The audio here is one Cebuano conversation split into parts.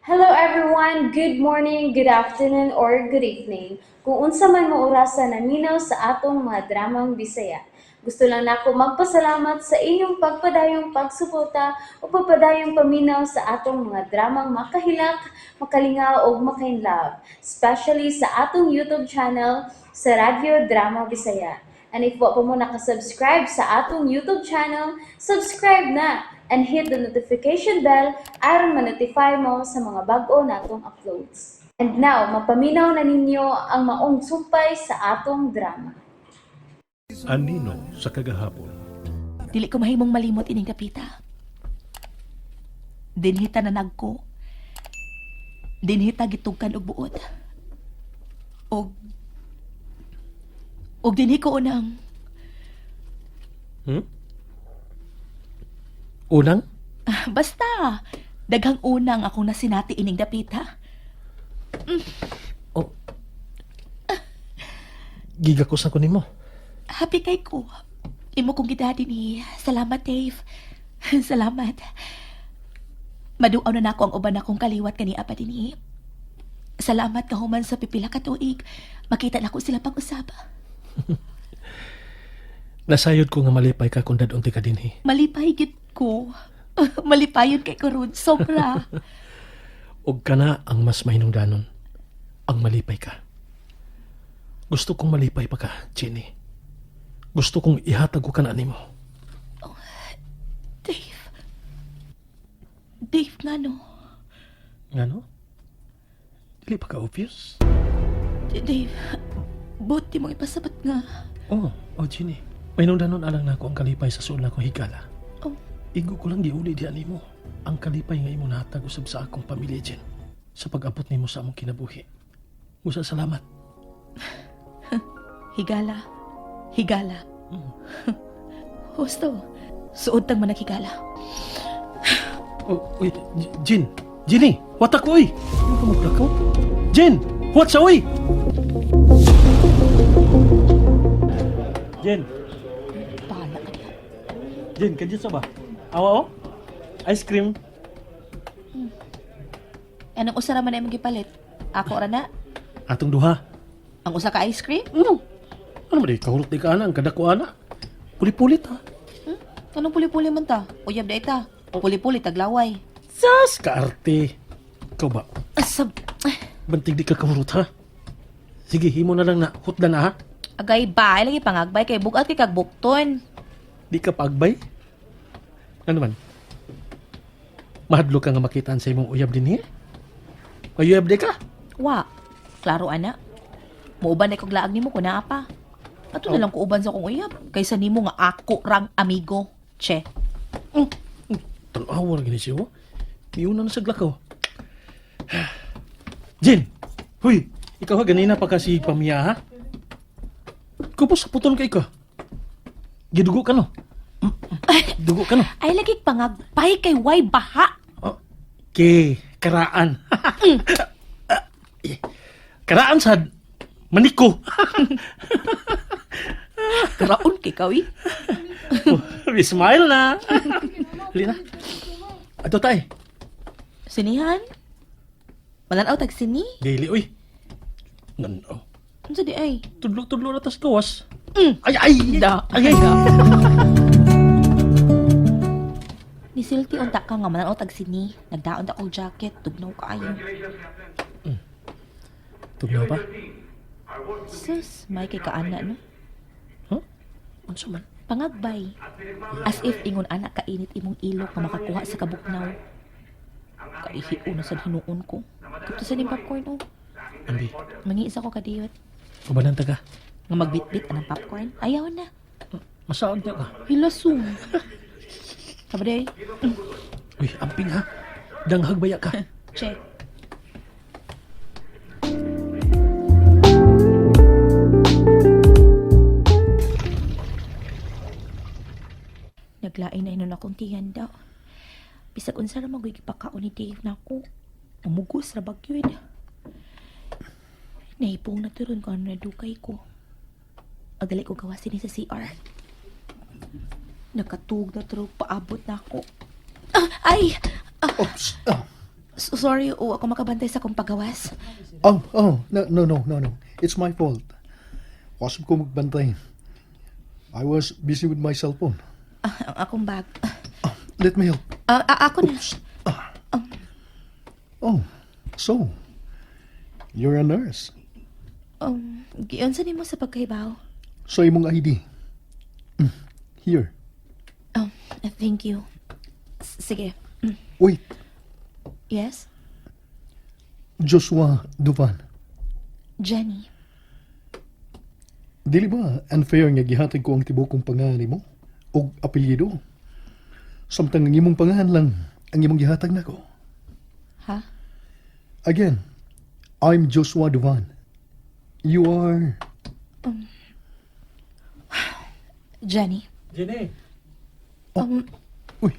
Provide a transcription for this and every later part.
Hello everyone! Good morning, good afternoon, or good evening. Kung unsa man mo orasa naminaw sa atong mga dramang Bisaya. Gusto lang nako magpasalamat sa inyong pagpadayong pagsuporta o pagpadayong paminaw sa atong mga dramang makahilak, makalingaw ug makainlove, especially sa atong YouTube channel sa Radyo Drama Bisaya. And if wa pa mo nakasubscribe sa atong YouTube channel, subscribe na and hit the notification bell aron ma-notify mo sa mga bag-o natong uploads. And now, mapaminaw na ninyo ang maong sumpay sa atong drama. Anino sa kagahapon. Dili ko mahimong malimot ining kapita. Dinhita na nagko. Dinhita gitugkan og buot. Og dinhi ko unang Unang? Basta daghang unang akong nasinati ining dapita. Oh. Gigakusan ko nimo. Happy kay ko. Imo kong gidadi ni. Salamat, Dave. Salamat. Maduaw na nako ang uban akong kaliwat kani apa dinhi. Salamat ka human sa pipila ka tuig. Makita nako sila pag-usab. Nasayod ko nga malipay ka kung dadunti ka dinhi. Malipay gid ko. Malipayon kay ko ron. Sobra. Og kana ang mas mahinungdanon. Ang malipay ka. Gusto kong malipay pa ka, Jenny. Gusto kong ihatag ko kana nimo. Dave. Dave nga no. Ngano? Dili pa ka obvious? Dave, buti mong ipasabat nga. Oh, Jenny. Mahinungdanon alang nako ang kalipay sa suol nakong higala. Oh. Igo ko lang giuli diha nimo ang kalipay nga imo nahatag usab sa akong pamilya, Jen. Sa pag-abot nimo sa among kinabuhi. Musa salamat. Higala. Higala. Husto. Suod tang managhigala. Oh, uy, Jin. Jenny, watak ko, uy. Ano ka maglakaw? Jin, what sa uy? Jin, Bahala ka diha. Jin, kadyo sa ba? Awa oh? Ice cream. Anong usa ra man imong gipalit? Ako ra na. Atong duha. Ang usa ka ice cream? Ano? Ano ba di? Kahulot di ka ana, ang kadako ana. Pulit-pulit ha. Anong puli-puli man ta? Uyab da ita. Puli-puli taglaway. Sas, kaarte. Ikaw ba? Asab. Bantig di ka kahulot ha? Sige, himo na lang na. Hutda na ha. Agay ba, ay lagi pangagbay kay bugat kay kag bukton. Di ka paagbay? Ano man? Mahadlo ka nga makitaan sa imong uyab din eh? May uyab di ka? Wa. Klaro ana. Muuban na kog laag nimo kun naa pa. Ato na lang ko uban sa akong uyab kaysa nimo nga ako rang amigo. Che. Tanawa gini siya, oh. Miuna na sa glakaw. Jin! Huy! Ikaw ha, ganina pa kasi pamiya, ha? Ikaw po sa putol kay ka. Gidugo ka, no? Dugo ka, no? Ay lagi pangagbay kay way baha. Okay, karaan. Karaan sad. Maniko. Karaon kay kawi. Smile na. Hali na. Ato tay. Sinihan? Mananaw tag sini? Dili, uy. Nanaw. Unsa di ay? Tudlo-tudlo na tas gawas. Ay, ay! Da. Ay, ay! Nisilti unta ka nga mananaw tag sini. Nagdaon ta og jacket, tugnaw kaayo. Tugnaw pa? Sus, may kay kaana no. Huh? Unsa man? Pangagbay. As if ingon ana kainit imong ilok nga makakuha sa kabuknaw. Kaihi na sa hinuon ko. Kapto sa ning popcorn oh. Ambi, Mangi isa ko kadiyot. ubanan ta ka. Nga magbitbit anang popcorn. Ayaw na. Masaag niya ka. Hilasong. Kabaday. Uy, amping ha. Danghag baya ka. Che. Naglain na inon akong tiyan daw. Bisag unsa ra magoy gipakaon ni Dave nako. Umugos ra bagyod. Nahipong na turon ko ano na dukay ko. Agali ko gawa sini sa CR. Nakatug na turo paabot na ako. Ah, ay! Oops. Ah. Sorry, o ako makabantay sa akong pagawas. Oh, no, no, no, no, no. It's my fault. Wasap ko magbantay. I was busy with my cell phone. Ah, ang akong bag. Let me help. Ah, ako na. Oh, so, you're a nurse. Giunsa nimo sa pagkahibaw? So, imong ID. Here. Oh, thank you. Sige. Wait, Yes? Joshua Duvan. Jenny. Dili ba unfair nga gihatag ko ang tibok kong pangalan nimo og apelyido? Samtang ang imong pangalan lang ang imong gihatag nako. Ha? Again, I'm Joshua Duvan. You are Jenny. Jenny. Uy.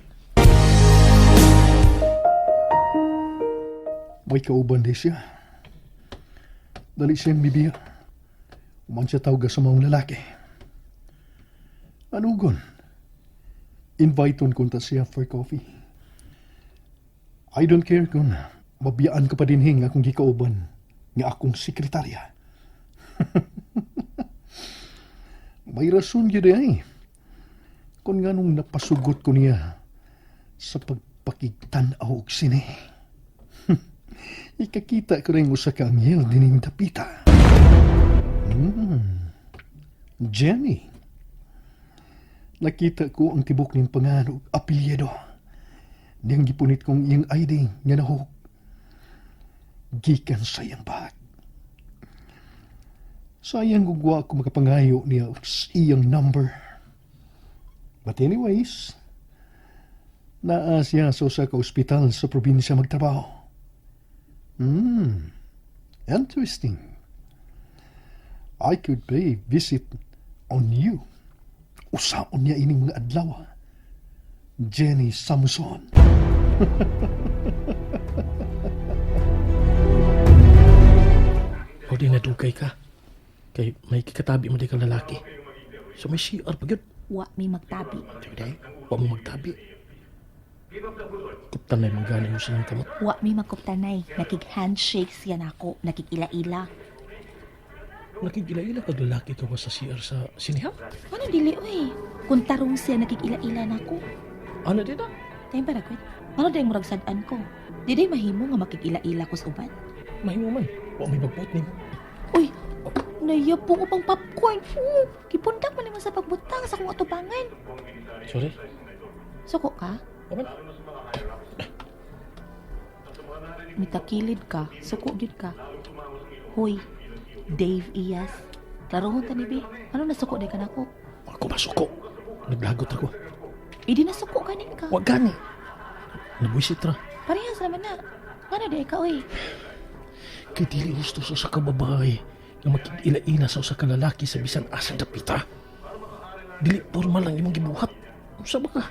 May kauban di siya. Dali siyang bibiya. Uman siya tawag sa maong lalaki. Ano gon? Invite on kunta siya for coffee. I don't care kung mabiyaan ka pa din hing akong gikauban nga akong sekretarya. May rason gyud ay. Kung nga nung napasugot ko niya sa pagpakigtan-aw og sine. Ikakita ko rin usa ka anghel dining dapita. Jenny. Nakita ko ang tibok ning pangan ug apelyido. Niyang gipunit kong iyang ID nga nahuk. Gikan sa iyang bag. Sayang gugwa ko makapangayo niya og iyang number. But anyways, naa siya sa usa ka ospital sa probinsya magtrabaho. Interesting. I could pay visit on you. Usaon niya ining mga adlaw. Jenny Samson. O di nadugay ka. Kay may kikatabi mo di kang lalaki. So may CR pa gyud. Wa mi magtabi. Di wa mo magtabi. Kuptan na yung gani mo sa iyong kamot. Wa mi magkuptanay. Nakig-handshake siya nako. Nakig-ila-ila. Nakigila-ila kag lalaki ka ba sa CR sa sinihan? Ano dili oy? Kung tarong siya nakig-ila-ila nako. Ano din na? Tayo ba ragwit? Ano dahil murag sad-an ko? Di day mahimo nga makig-ila-ila ko sa uban. Mahimo man. Wa may magbuot nimo. Uy, nayapong upang popcorn. Gipundak man nimo sa pagbutang sa akong atubangan. Sorry. Suko ka? Wa man. Mitakilid ka, suko gyud ka. Hoy, Dave Iyas. Klarohon ta ni bi. Ano nasuko day ka nako? Ako masuko. Naglagot ako. Idi nasuko ganin ka. Wa gani. Nabuisit ra. Parehas naman na. Ngano day ka oy? Kay dili husto sa usa ka babae nga makig-ila-ila sa usa ka lalaki sa bisan asa dapita. Dili formal ang imong gibuhat. Unsa ba ka?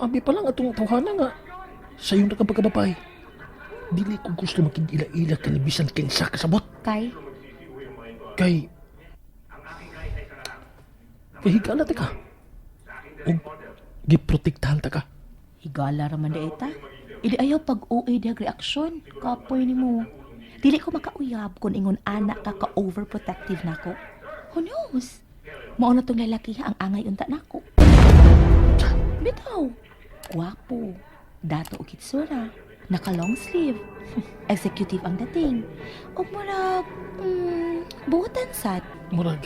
Abi pa lang atong tawhana nga sayon ra ka pagkababae. Dili ko gusto makig-ila-ila kani bisan kinsa kasabot. Kay Kay kay higala ta ka. Ug giprotektahan ta ka. Higala ra man di ta. Idi ayaw pag OA diag reaksyon. Kapoy nimo. Dili ko makauyab kung ingon anak ka ka overprotective nako. Who knows? Mao na tong lalaki ang angay unta nako. Bitaw. Gwapo. Dato og hitsura. Naka long sleeve. Executive ang dating. Og murag, buotan sad. Murag,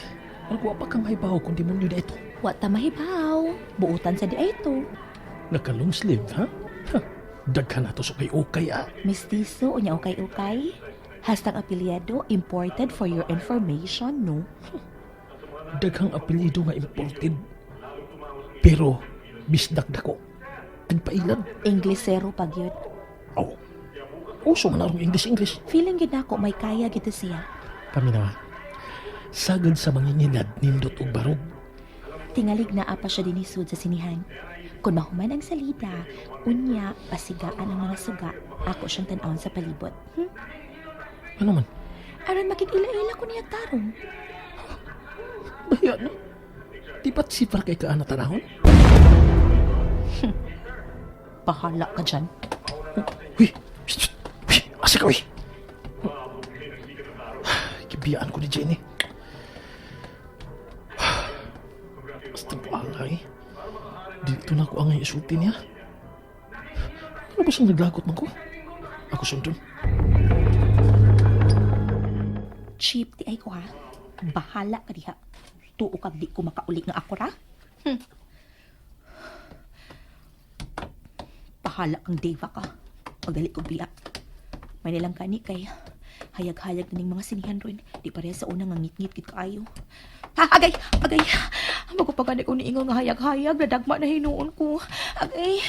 murag wa pa kang mahibaw kung demonyo na ito. Wa ta mahibaw. Buotan sa di ay to. Naka long sleeve, ha? Ha, daghan na to sa kay okay, ah. Mestizo unya ukay-ukay. Hastang apelyado imported for your information, no? Daghang apelyido nga imported. Pero, bisdak dako. Tagpailan. Inglesero pag yun. Aw. Uso man arong English-English. Feeling gid nako may kaya gito siya. Paminawa. Sagad sa mangingilad, nindot og barog. Tingalig na apa siya dinisud sa sinihan. Kung mahuman ang salida, unya pasigaan ang mga suga, ako siyang tan-awon sa palibot. Ano man? Aron makig-ila-ila ko niya tarong. Bayan, no? Di ba't si kay kaan na tanahon? Bahala ka dyan. Uy, psst. Asa ka, uy? Gibiyaan ko ni Jenny. Basta buang ay. Dito na ako ang isulti niya. Ano ba siyang naglagot man ko? Ako sundon. Cheap di ay ko ha. Bahala ka diha. Tuo kag di ko makauli nga ako ra. Bahala kang deva ka. Pagdali kog biya. May nilang kani kay hayag-hayag na ning mga sinihan ron. Di pareha sa una nga ngit-ngit gid kaayo. Ha, agay, agay. Bago pa gani ko niingon nga hayag-hayag, nadagma na hinuon ko. Agay.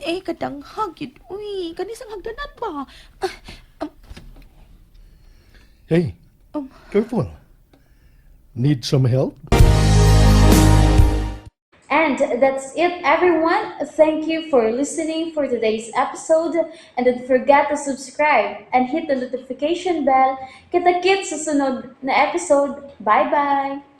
Eh, kadanghag yun. Uy, kanisang hagdanan ba? Hey, careful. Need some help? And that's it, everyone. Thank you for listening for today's episode. And don't forget to subscribe and hit the notification bell. Kita-kits sa sunod na episode. Bye-bye!